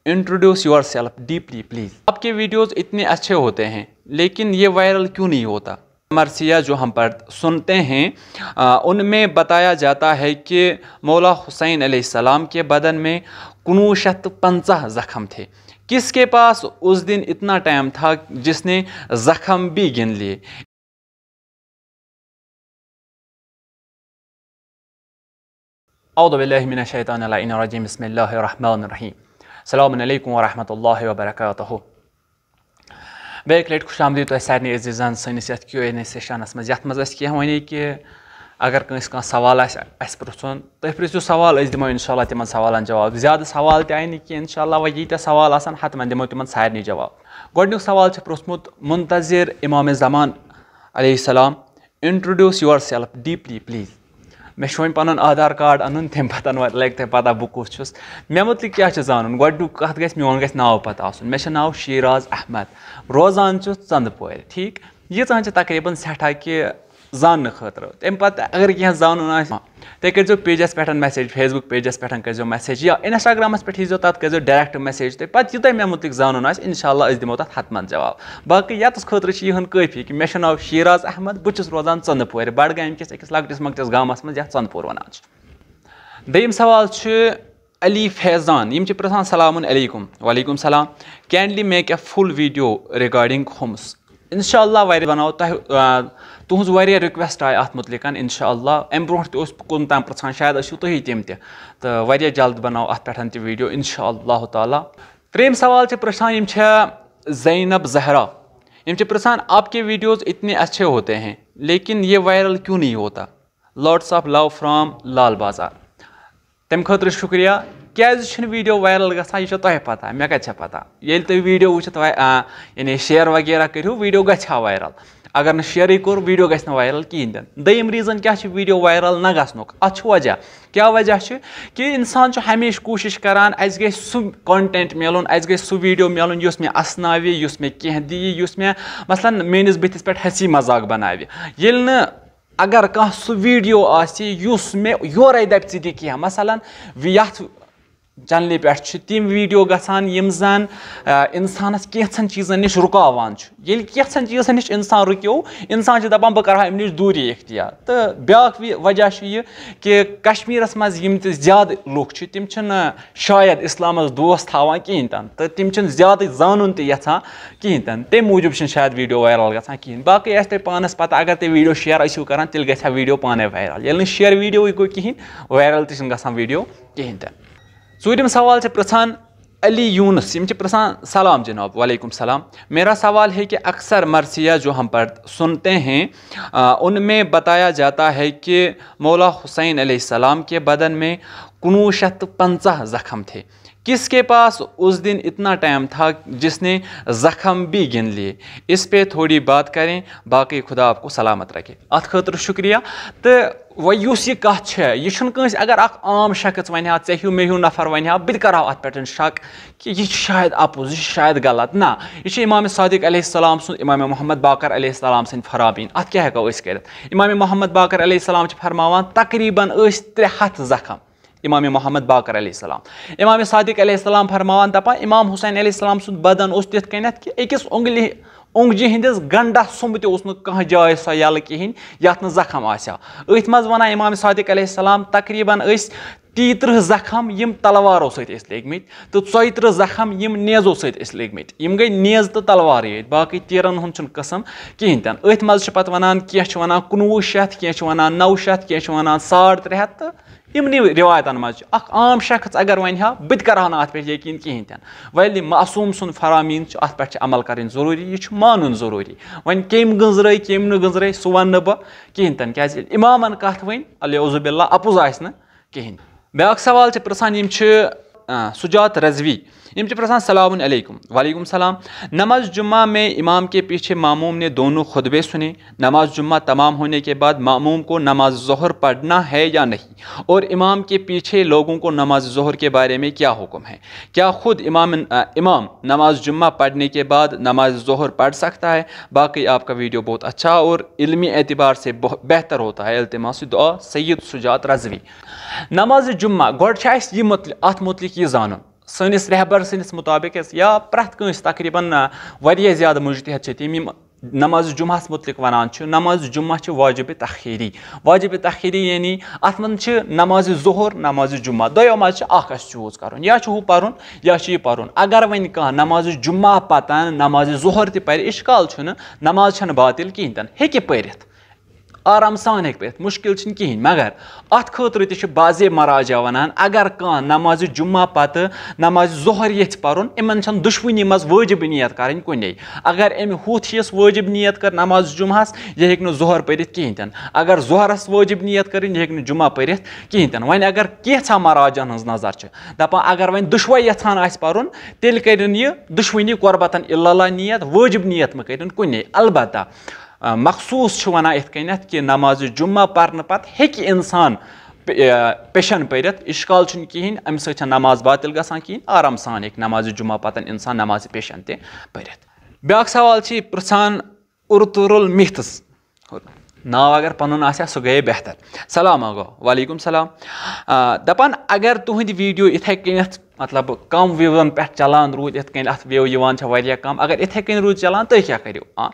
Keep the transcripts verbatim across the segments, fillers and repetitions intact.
Introduce yourself deeply, please. आपके videos इतने अच्छे होते हैं, लेकिन ये वायरल क्यों नहीं होता? مرثیہ جو ہم پڑھ سنتے ہیں، آ، ان میں بتایا جاتا ہے کہ مولا حسین علیہ السلام کے بدن میں کُنوُہ شیٚتھ تہٕ پنٛژاہ زخم تھے۔ کس کے پاس اس دن اتنا ٹائم تھا جس نے زخم بھی گن لیے؟ اعوذ باللہ من الشیطان اللعین الرجیم، بسم اللہ الرحمن الرحیم۔ السلام علیکم ورحمۃ اللہ وبرکاتہ۔ بیٚیہِ اَکہِ لَٹہِ خوش آمدید تۄہہِ سارنٕے عزیٖزَن سٲنِس یَتھ کیو این اے سیشنَس منٛز، یَتھ منٛز أسۍ کینٛہہ وَنے کہِ اگر کٲنٛسہِ کانٛہہ سوال آسہِ اَسہِ پِرٛژھُن، تُہۍ پِرٛژھِو سوال، أسۍ دِمو اِنشاء اللہ تِمَن سوالَن جواب۔ زیادٕ سوال تہِ آیہِ نہٕ کینٛہہ، اِنشاء اللہ وۄنۍ ییٖتیٛاہ سوال آسَن، حتماً دِمو تِمَن سارنٕے جواب۔ گۄڈٕنیُک سوال چھُ پِرٛژھمُت منتظر امام زمان علیہ السلام، Introduce yourself deeply, please. مےٚ چھُ وۄنۍ پَنُن آدھار کارڈ اَنُن، تَمہِ پَتہٕ وۄنۍ لَگہِ تۄہہِ پَتہ بہٕ کُس چھُس۔ مےٚ مُتعلِق کیٛاہ چھُ زانُن؟ گۄڈٕنیُک کَتھ گژھِ، میون گژھِ ناو پَتہٕ آسُن۔ مےٚ چھُ ناو شیراز احمد، روزان چھُس ژَندٕ پورِ، ٹھیٖک؟ ییٖژہَن چھِ تقریٖباً سٮ۪ٹھاہ کہِ زاننہٕ خٲطرٕ۔ تَمہِ پَتہٕ اگر کینٛہہ زانُن آسہِ، تُہۍ کٔرۍزیو پیجَس پٮ۪ٹھ message، Facebook پیجَس پٮ۪ٹھ کٔرۍزیو message یا Instagram-َس پٮ۪ٹھ ییٖزیو، تَتھ کٔرۍزیو direct message تُہۍ۔ پَتہٕ یہِ تۄہہِ مےٚ مُتعلِق زانُن آسہِ، اِنشاء اللہ أسۍ دِمو تَتھ حتماً جواب۔ باقٕے یَتَس خٲطرٕ چھِ یِہُنٛد کٲفی کہِ مےٚ چھُ ناو شیراز احمد، بہٕ چھُس روزان ژَندٕ پورِ، بڈگامہِ کِس أکِس لۄکٹِس مۄکٹِس گامَس منٛز، یَتھ ژَندٕ پوٗر وَنان چھِ۔ دوٚیِم سوال چھُ علی فیضان، یِم چھِ پرٛژھان، السلام علیکم۔ وعلیکم السلام۔ Kindly make a full video regarding Homs۔ اِنشاء اللہ واریاہ بَناوو تۄہہِ، آ، تُہٕنٛز واریاہ request آیہِ اَتھ مُتعلِقَن۔ اِنشاء اللہ اَمہِ برونٛٹھ تہِ اوس کُن تام پرٛژھان، شاید ٲسِو تُہی تِم تہِ، تہٕ واریاہ جلد بَناوو اَتھ پٮ۪ٹھ تہِ video اِنشاء اللہ تعالیٰ۔ ترٛیٚیِم سوال چھِ پرٛژھان، یِم چھےٚ زینب زہرا، یِم چھِ پرٛژھان، آپ کے ویڈیوز اتنے اچھے ہوتے ہیں، لیکن یہ وائرل کیوں نہیں ہوتا؟ Lots of love from لال بازار۔ تَمہِ خٲطرٕ شُکریہ۔ کیٛازِ چھِنہٕ video viral گژھان، یہِ چھےٚ تۄہہِ پَتہ، مےٚ کَتہِ چھےٚ پَتہ؟ ییٚلہِ تُہۍ video وٕچھِتھ وَ-، آ، یعنی share وغیرہ کٔرِو، video گژھِ ہا viral۔ اگر نہٕ share کٔر، video گژھِ نہٕ viral کِہیٖنۍ تہِ نہٕ۔ دوٚیِم reason کیٛاہ چھُ video viral نہ گژھنُک؟ اَتھ چھُ وجہ۔ کیٛاہ وجہ چھُ؟ کہِ اِنسان چھُ ہمیشہِ کوٗشِش کَران، اَسہِ گژھِ سُہ content میلُن، اَسہِ گژھِ سُہ video میلُن، یُس مےٚ اَسناوِ، یُس مےٚ کینٛہہ دِیہِ، یُس مےٚ، مثلاً، میٛٲنِس بٕتھِس پٮ۪ٹھ ہنسی مذاق بَناوِ۔ ییٚلہِ نہٕ اگر کانٛہہ سُہ video آسہِ، یُس مےٚ یورَے دَپہِ، ژٕ دِ کینٛہہ، مثلاً، وِ-، یَتھ channelہِ پٮ۪ٹھ چھِ تِم video گژھان، یِم زَن، آ، اِنسانَس کینٛژھن چیٖزَن نِش رُکاوان چھُ۔ ییٚلہِ کینٛژھن چیٖزَن نِش اِنسان رُکیو، اِنسان چھُ دَپان، بہٕ کَرٕ ہا اَمہِ نِش دوٗری اختیار۔ تہٕ بیٛاکھ وِ-، وجہ چھُ یہِ کہِ کشمیٖرَس منٛز یِم تہِ زیادٕ لُکھ چھِ، تِم چھِنہٕ شاید اِسلامَس دوس تھاوان کِہیٖنۍ تہِ نہٕ، تہٕ تِم چھِنہٕ زیادٕ زانُن تہِ یَژھان کِہیٖنۍ تہِ نہٕ۔ تَمہِ موٗجوٗب چھِنہٕ شاید video viral گژھان کِہیٖنۍ۔ باقٕے آسہِ تۄہہِ پانَس پَتہ، اگر تُہۍ video share ٲسِو کَران، تیٚلہِ گژھِ ہا video پانَے viral۔ ییٚلہِ نہٕ share videoٕے گوٚو کِہیٖنۍ، viral تہِ چھِنہٕ گژھان video کِہیٖنۍ تہِ نہٕ۔ ژوٗرِم سوال چھِ پرٛژھان علی یونس، یِم چھِ پرٛژھان، سلام جناب۔ وعلیکم سلام۔ میرا سوال ہے کہ اکثر مرثیہ جو ہم پڑھ سنتے ہیں، آ، ان میں بتایا جاتا ہے کہ مولا حسین علیہ السلام کے بدن میں کُنوُہ شیٚتھ تہٕ پنٛژاہ زخم تھے۔ کس کے پاس اس دن اتنا ٹائم تھا جس نے زخم بھی گن لیے؟ اس پہ تھوڑی بات کریں، باقی خدا آپ کو سلامت رکھے۔ اتھ خٲطرٕ شُکریہ۔ تہٕ وۄنۍ یُس یہِ کَتھ چھےٚ، یہِ چھُنہٕ کٲنٛسہِ، اگر اکھ عام شخص وَنہِ ہا، ژےٚ ہیوٗ مےٚ ہیوٗ نفر وَنہِ ہا، بہٕ تہِ کَرٕ ہا اَتھ پٮ۪ٹھ شک کہِ یہِ چھُ شاید اَپُز، یہِ چھُ شاید غلط۔ نہ، یہِ چھُ امام صادق علیہ السلام سُنٛد، امام محمد باقر علیہ السلام سٕنٛدۍ فرامین۔ اَتھ کیٛاہ ہٮ۪کو أسۍ کٔرِتھ؟ امام محمد باقر علیہ السلام چھِ فرماوان، تقریباً ٲسۍ ترٛےٚ ہَتھ زخم۔ امام محمد باقر علیہ السلام، امام صادق علیہ السلام فرماوان، دَپان، امام حسین علیہ السلام سُنٛد بدن اوس تِتھ کٔنٮ۪تھ کہِ أکِس اۄنٛگلہِ، اونٛگجہِ ہٕنٛدِس گنٛڈَس سُمب تہِ اوس نہٕ کانٛہہ جاے سۄ یَلہٕ کِہیٖنۍ، یَتھ نہٕ زخم آسہِ ہا۔ أتھۍ منٛز وَنان امام صادق علیہ السلام، تقریباً ٲسۍ تیٚیہِ تٕرٛہ زخم، یِم تلوارو سۭتۍ ٲسۍ لٔگۍ مٕتۍ، تہٕ ژۄیہِ تٕرٛہ زخم، یِم نیزو سۭتۍ ٲسۍ لٔگۍ مٕتۍ۔ یِم گٔے نیزٕ تہٕ تلوارٕے یٲتۍ، باقٕے تیٖرَن ہُنٛد چھُنہٕ قٕسٕم کِہیٖنۍ تہِ نہٕ۔ أتھۍ منٛز چھِ پَتہٕ وَنان، کینٛہہ چھِ وَنان کُنوُہ شیٚتھ، کینٛہہ چھِ وَنان نَو شیٚتھ، کینٛہہ چھِ وَنان ساڑ ترٛےٚ ہَتھ، تہٕ یِمنٕے رِوایتَن منٛز چھُ۔ اَکھ عام شخص اگر وَنہِ ہا، بہٕ تہِ کَرٕ ہا نہٕ اَتھ پٮ۪ٹھ یقیٖن کِہیٖنۍ تہِ نہٕ۔ وَلہِ معصوٗم سُنٛد فرامین چھُ، اَتھ پٮ۪ٹھ چھِ عمل کَرٕنۍ ضروٗری، یہِ چھُ مانُن ضروٗری۔ وۄنۍ کٔمۍ گٔنٛزرٲے، کٔمۍ نہٕ گٔنٛزرٲے، سُہ وَنہٕ نہٕ بہٕ کِہیٖنۍ تہِ نہٕ، کیٛازِ ییٚلہِ اِمامَن کَتھ ؤنۍ، العیاذ باللہ، اَپُز آسہِ نہٕ کِہیٖنۍ۔ بیٛاکھ سوال چھِ پرٛژھان، یِم چھِ، آ، سُجات رضوی، یِم چھِ پرٛژھان، السلام علیکم۔ وعلیکم السلام۔ نماز جمعہ میں امام کے پیچھے ماموم نے دونوں خطبے سنے، نماز جمعہ تمام ہونے کے بعد ماموم کو نماز ظہر پڑھنا ہے یا نہیں؟ اور امام کے پیچھے لوگوں کو نماز ظہر کے بارے میں کیا حکم ہے؟ کیا خود امام، آ، امام نماز جمعہ پڑھنے کے بعد نماز ظہر پڑھ سکتا ہے؟ باقی آپ کا ویڈیو بہت اچھا اور علمی اعتبار سے بہ-، بہتر ہوتا ہے۔ التماس دعا، سید سجات رضوی۔ نماز جمعہ، گۄڈٕ چھُ اَسہِ یہِ متعلق، اَتھ متعلق یہِ زانُن۔ سٲنِس رہبر سٕنٛدِس مُطابِق یا پرٛٮ۪تھ کٲنٛسہِ تقریٖباً، آ، واریاہ زیادٕ مُجتہد چھِ تِم، یِم نماز جمعہس مُتعلق وَنان چھِ، نماز جمعہ چھِ واجب تخیری۔ واجب تخیری یعنی اَتھ منٛز چھِ نماز ظہر، نماز جمعہ، دۄیو منٛز چھِ اکھ اَسہِ choose کَرُن، یا چھُ ہُہ پَرُن یا چھُ یہِ پَرُن۔ اگر وۄنۍ کانٛہہ نماز جمعہ پَتَن نماز ظہر تہِ پَرِ، اِشکال چھُنہٕ، نماز چھَنہٕ باطل کِہیٖنۍ تہِ نہٕ، ہیٚکہِ پٔرِتھ۔ آرام سان ہیٚکہِ پٔرِتھ، مُشکِل چھُنہٕ کِہیٖنۍ۔ مگر اَتھ خٲطرٕ تہِ چھِ بعضے مراجع وَنان، اگر کانٛہہ نمازِ جمعہ پتہٕ نمازِ ظہر یژھِ پَرُن، یِمن چھَنہٕ دُشوٕنی منٛز وٲجِب نیت کَرٕنۍ کُنے۔ اگر أمۍ ہُتھ ہِس وٲجِب نیت کٔر نمازِ جمعہس، یہِ ہیٚکہِ نہٕ ظہر پٔرِتھ کِہیٖنۍ تہِ نہٕ۔ اگر ظہرس وٲجِب نیت کٔرٕنۍ، یہِ ہیٚکہِ نہٕ جمعہ پٔرِتھ کِہیٖنۍ تہِ نہٕ۔ وۄنۍ اگر کینٛژھا مراجعن ہٕنٛز نظر چھِ، دَپان اگر وۄنۍ دُشوے یژھان آسہِ پَرُن، تیٚلہِ کٔرِن یہِ دُشوٕنی قربتن الا اللہ نیت، وٲجِب نیت مہٕ کٔرِن کُنے۔ البتہ آ، مخصوٗص چھِ وَنان یِتھ کٔنٮ۪تھ کہِ نمازِ جمعہ پرنہٕ پتہٕ ہیٚکہِ اِنسان پے-، آ، پیشن پٔرِتھ، اِشکال چھُنہٕ کِہیٖنۍ، اَمہِ سۭتۍ چھَنہٕ نماز باطل گژھان کِہیٖنۍ، آرام سان ہیٚکہِ نمازِ جمعہ پتَن اِنسان نمازِ پیشن تہِ پٔرِتھ۔ بیٛاکھ سوال چھِ یہِ پرٛژھان، ارطغرل میٖتھس، ناو اگر پَنُن آسہِ ہا، سُہ گٔیے بہتر۔ سلام آغا۔ وعلیکم سلام۔ آ، دَپان، اگر تُہٕنٛدۍ video یِتھَے کٔنٮ۪تھ، مطلب، کم وِوَن پٮ۪ٹھ چلان روٗدۍ، یِتھ کٔنۍ اَتھ view یِوان چھےٚ واریاہ کم، اگر یِتھَے کٔنۍ روٗدۍ چلان، تُہۍ کیٛاہ کٔرِو؟ آ،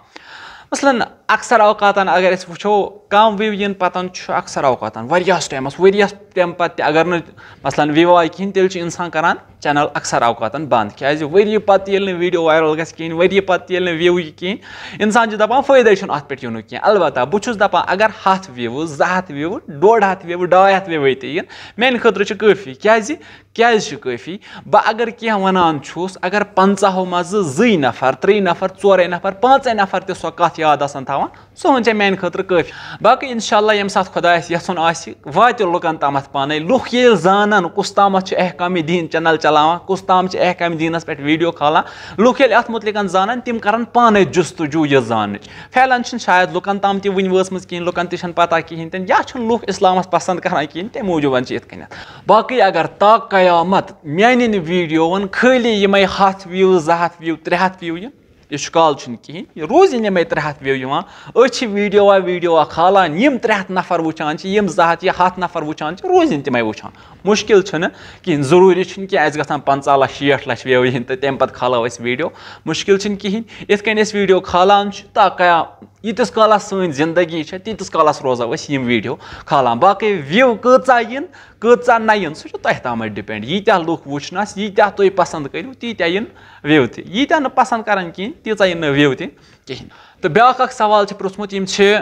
مثلاً، اکثر اوقاتن اگر أسۍ وٕچھو، کم view یِن پتن چھُ اکثر اوقاتن واریاہس ٹایمس، ؤریس تمہِ پتہٕ تہِ اگر نہٕ، مثلاً، view آیہِ کِہیٖنۍ، تیٚلہِ چھُ انسان کران channel اکثر اوقاتن بند۔ کیازِ؟ ؤری پتہٕ ییٚلہِ نہٕ video viral گژھِ کِہیٖنۍ، ؤری پتہٕ ییٚلہِ نہٕ view یی کِہیٖنۍ، انسان چھُ دپان فٲیدے چھُنہٕ اتھ پٮ۪ٹھ یِنُک کینٛہہ۔ البتہ بہٕ چھُس دپان، اگر ہتھ view، زٕ ہتھ view، ڈۄڈ ہتھ view، ڈاے ہتھ view تہِ یِن، میانہِ خٲطرٕ چھُ کٲفی۔ کیازِ؟ کیازِ چھُ کٲفی؟ بہٕ اگر کینٛہہ وَنان چھُس، اگر پنٛژاہو منٛزٕ زٕے نفر، ترٛے نفر، ژورے نفر، پانٛژے نفر تہِ سۄ کتھ یاد آسان تھاوان، سُہ ہن چھےٚ میانہِ خٲطرٕ کٲفی۔ باقٕے انشاءاللہ ییٚمہِ ساتہٕ خۄدایس یژھُن آسہِ، واتہِ لُکن تامتھ پانے۔ لُکھ ییٚلہِ زانن کُس تامتھ چھُ احکام دین channel چلاوان، کُس تام چھُ احکام دینس پٮ۪ٹھ video کھالان، لُکھ ییٚلہِ اتھ مُتعلقن زانن، تِم کرن پانے جستجو یہِ زاننٕچ۔ فعلن چھِنہٕ شاید لُکن تام تہِ وُنہِ وٲژمٕژ کِہیٖنۍ، لُکن تہِ چھَنہٕ پتہ کِہیٖنۍ تہِ نہٕ، یا چھُنہٕ لُکھ اِسلامَس پسنٛد کران کِہیٖنۍ، تَمہِ موٗجوٗب چھِ یِتھ کٔنٮ۪تھ۔ باقٕے اگر تا قیامت میٛانٮ۪ن videoوَن خٲلی یِمَے ہَتھ view، زٕ ہَتھ view، ترٛےٚ ہَتھ view یِن، اِشکال چھُنہٕ کِہیٖنۍ، یہِ روزِ نہٕ یِمَے ترٛےٚ ہَتھ view یِوان۔ أسۍ چھِ videoا videoا کھالان، یِم ترٛےٚ ہَتھ نفر وٕچھان چھِ، یِم زٕ ہَتھ یا ہَتھ نفر وٕچھان چھِ، روزِ نہٕ تِمَے وٕچھان۔ مُشکِل چھُنہٕ کِہیٖنۍ، ضروٗری چھُنہٕ کینٛہہ اَسہِ گژھن پنٛژاہ لَچھ، شیٹھ لَچھ view یِن تہٕ تَمہِ پَتہٕ کھالو أسۍ video۔ مُشکِل چھُنہٕ کِہیٖنۍ، یِتھ کٔنۍ أسۍ video کھالان چھِ، تا قیا-، ییٖتِس کالَس سٲنۍ زِندگی چھےٚ، تیٖتِس کالَس روزو أسۍ یِم video کھالان۔ باقٕے view کۭژاہ یِن، کۭژاہ نہ یِن، سُہ چھُ تۄہہِ تامَتھ depend۔ ییٖتیٛاہ لُکھ وٕچھنَس، ییٖتیٛاہ تُہۍ پَسنٛد کٔرِو، تیٖتیٛاہ یِن view تہِ۔ ییٖتیٛاہ نہٕ پَسنٛد کَرَن کِہیٖنۍ، تیٖژاہ یِن نہٕ view تہِ کِہیٖنۍ۔ تہٕ بیٛاکھ اَکھ سوال چھِ پرٛژھمُت، یِم چھِ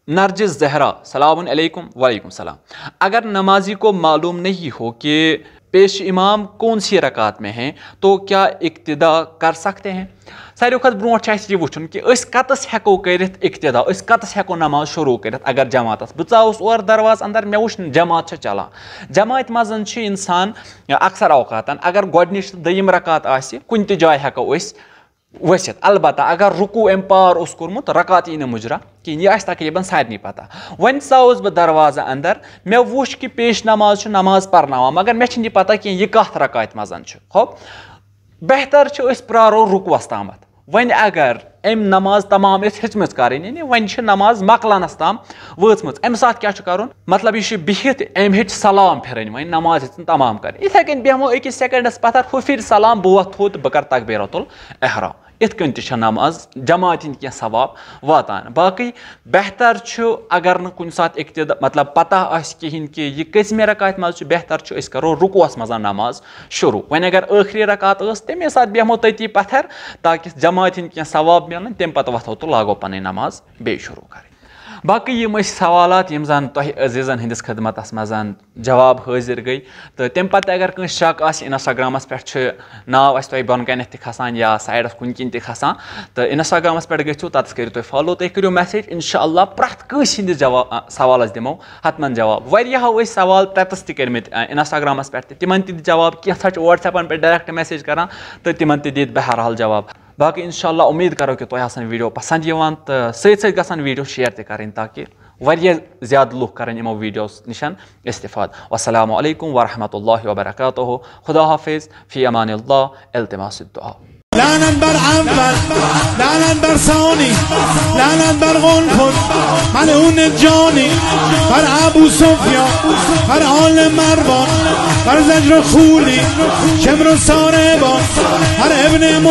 نرجس زہرا، سلام علیکم۔ وعلیکم السلام۔ اگر نمازی کو معلوم نہیں ہو کہ پیش امام کون سی رکعت میں ہیں، تو کیا اقتدا کر سکتے ہیں؟ ساروی کھۄتہٕ برونٛٹھ چھُ اَسہِ یہِ وٕچھُن کہِ أسۍ کَتَس ہٮ۪کو کٔرِتھ اقتدا، أسۍ کَتَس ہٮ۪کو نماز شروٗع کٔرِتھ۔ اگر جماعتَس، بہٕ ژاوُس اورٕ دروازٕ اندر، مےٚ وٕچھ جماعت چھےٚ چلان، جماعتہِ منٛز چھُ انسان اکثر اوقاتن اگر گۄڈٕنِچ تہٕ دوٚیِم رکعت آسہِ، کُنہِ تہِ جایہِ ہٮ۪کو أسۍ ؤسِتھ۔ البتہ اگر رکوع امہِ پار اوس کوٚرمُت، رکعت یی نہٕ مُجرا کِہیٖنۍ، یہِ آسہِ تقریٖباً سارنٕے پتہ۔ وۄنۍ ژاوُس بہٕ دروازٕ اندر، مےٚ وُچھ کہِ پیش نماز چھُ نماز پرناوان، مگر مےٚ چھِنہٕ یہِ پتہ کینٛہہ یہِ کتھ رکعتہِ منٛز چھُ۔ ہو، بہتر چھُ أسۍ پرارو رکوعس تامتھ۔ وۄنۍ اگر أمۍ نماز تمام یۄس ہیٚژمٕژ کرٕنۍ، یعنی وۄنۍ چھِ نماز مۄکلنس تام وٲژمٕژ، امہِ ساتہٕ کیٛاہ چھُ کرُن؟ مطلب، یہِ چھُ بِہِتھ، أمۍ ہیٚچھ سلام پھِرٕنۍ، وۄنۍ نماز ہیٚژٕن تمام کرٕنۍ۔ یِتھے کٔنۍ بیٚہمو أکِس سیکنڈس پتھر، ہُہ پھِرِ سلام، بہٕ وۄتھٕ تھوٚد، بہٕ کرٕ تکبیرۃ الاحرام۔ یِتھ کٔنۍ تہِ چھےٚ نماز جماعت ہِنٛدۍ کینٛہہ ثواب واتان۔ باقٕے بہتر چھُ اگر نہٕ کُنہِ ساتہٕ اقتدا، مطلب، پتہ آسہِ کِہیٖنۍ کہِ یہِ کٔژمہِ رکعتہِ منٛز چھُ، بہتر چھُ أسۍ کرو رکوعس منٛز نماز شروٗع۔ وۄنۍ اگر ٲخری رکعت ٲس، تَمے ساتہٕ بیٚہمو تٔتی پتھر، تاکہِ جماعت ہِنٛدۍ کینٛہہ ثواب مِلن، تَمہِ پتہٕ وۄتھو تہٕ لاگو پنٕنۍ نماز بیٚیہِ شروٗع کرٕنۍ۔ باقٕے یِم ٲسۍ سوالات یِم زن تۄہہِ عزیٖزن ہٕنٛدِس خدمتس منٛز جواب حٲضِر گٔے۔ تہٕ تَمہِ پتہٕ تہِ اگر کٲنٛسہِ شک آسہِ، Instagramس پٮ۪ٹھ چھُ ناو اَسہِ تۄہہِ بۄنہٕ کنٮ۪تھ تہِ کھسان یا sideس کُنہِ کِنۍ تہِ کھسان۔ تہٕ Instagramس پٮ۪ٹھ گٔژھِو، تَتَس کٔرِو تُہۍ follow، تُہۍ کٔرِو message، انشاءاللہ پرٛٮ۪تھ کٲنٛسہِ ہٕنٛدِس جواب، آ، سوالس دِمو حتماً جواب۔ واریاہو ٲسۍ سوال تَتَس تہِ کٔرمٕتۍ، آ، Instagramس پٮ۪ٹھ تہِ، تِمن تہِ دِ جواب۔ کینٛژھا چھِ WhatsAppن پٮ۪ٹھ direct message کران، تہٕ تِمن تہِ دِتۍ بہرحال جواب۔ باقٕے انشاءاللہ اُمید کرو کہِ تۄہہِ آسن video پسنٛد یِوان، تہٕ سۭتۍ سۭتۍ گژھن video share تہِ کرٕنۍ، تاکہِ واریاہ زیادٕ لُکھ کرن یِمو videos نِشن استفاد۔ والسلام علیکم ورحمۃ اللہ وبرکاتہ۔ خدا حافظ، فی امان اللہ، التماس الدعا۔ لعنت بر اول، لعنت بر ثانی، لعنت بر قنفذ، ملعون جانی، بر ابو سفیان، بر آل مروان، بر زجر و خولی، شمر و ساربان، بر ابن